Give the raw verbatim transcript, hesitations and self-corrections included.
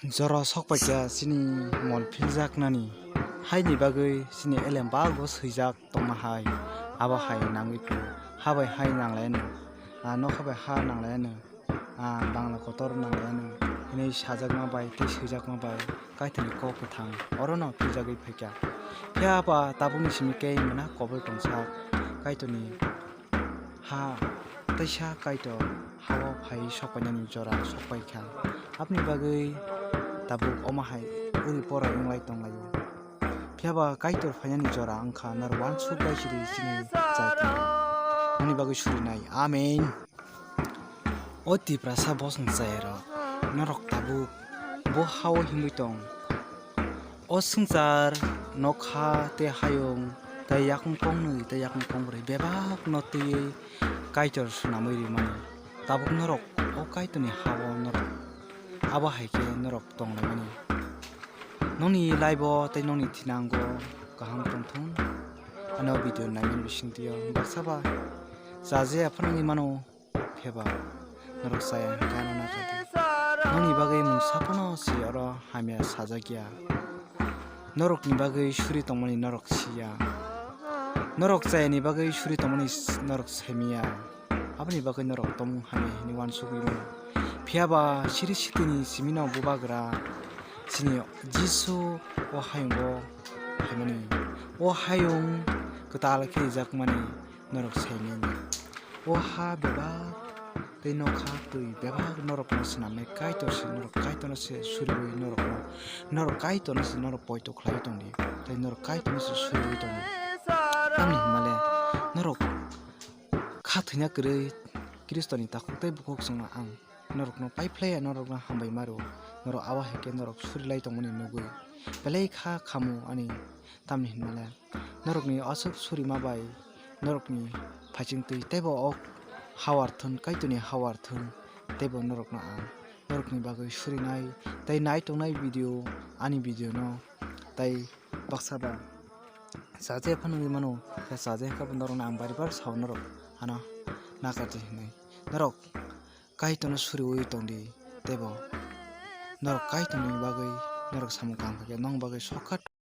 Jora sokpaikha chini mon philjaknani, haini bagwi chini elem bago swijak tongma hai, abo hai nangwi phuru, habai hai nanglaino, a nokha bai ha nanglaino, a bangla kotor nanglaino, hinwi sajakma bai tei swijakma bai Kaitorni kok kwthang orono philjagwi phaikha. Phiya ba tabukni simi kei mwnakobul tongsa Kaitorni ha teisa Kaitor hao phai sokpainani jora sokpaikha. Aboni bagwi tabuk omo hai uri pora wnglai tonglaio. Phiya ba Kaitor phainani jora wngkha norok uansuk bai siri chini chai tongwi. Nini bagwi surinai. Amen. O Tiprasa bosong chayarok, norok tabuk bo hao himwi tong. O swngchar, nokha tei hayung tei yakung kongnwi tei yakung kongbrwi bebakno twiwi Kaitor swnamwi rimani. Tabuk norok o Kaitorni hao norok, abo hai khe norok tonglaimani. Nokni life-o tei nokni thinango kaham tongthung. Ano video naimani bisingtwi baksa ba chaje aphano wngwi mano. Phiya ba norok chaya hwnkhe ano nakha di. Nokni bagwi mungsa phano se oro hamya sajak ya. Norokni bagwi suri tongmani norok siya. Norok chayani bagwi suri tongmani s-, norok saimiya. Aboni bagwi norok tongmung hamya hinwi uansugwi mano. Phiya ba siri sitini simino bubagra chini Jisu o hayungo phaimani. O hayung kwtal khe rijakmani norok saimani. O ha bebak tei nokha twi bebak norokno swnamnai Kaitor se, norok Kaitorno se suriwi norokno, norok Kaitorno se norok poito khlaiwi tongdi, tei norok Kaitorno se suriwi tongdi. Tamni hwnmale norok kha thwina kwrwi Khristoni takhuk tei bukhuk chwngno ang norokno pai phlai ya, norokno hambai ma rwo, norok abo hai khe norok suri lai tongmani nugwi belai kha khamu ani. Tamni hwnmale norokni aswk surima bai norokni phaichingtwi teibo ok hawar thun, Kaitorni hawar thun, teibo norokno ang norokni bagwi surinai tei nai tongnai video, ani video no tei baksa ba chaje phano wngwi mano, khe chaje khe bo norokno ang bari bar sao, norok ano nakardi hinwi. Norok Kaitorno suriwi tongdi, teibo norok Kaitorni bagwi norok samung kaham khe nokni bagwi shortcut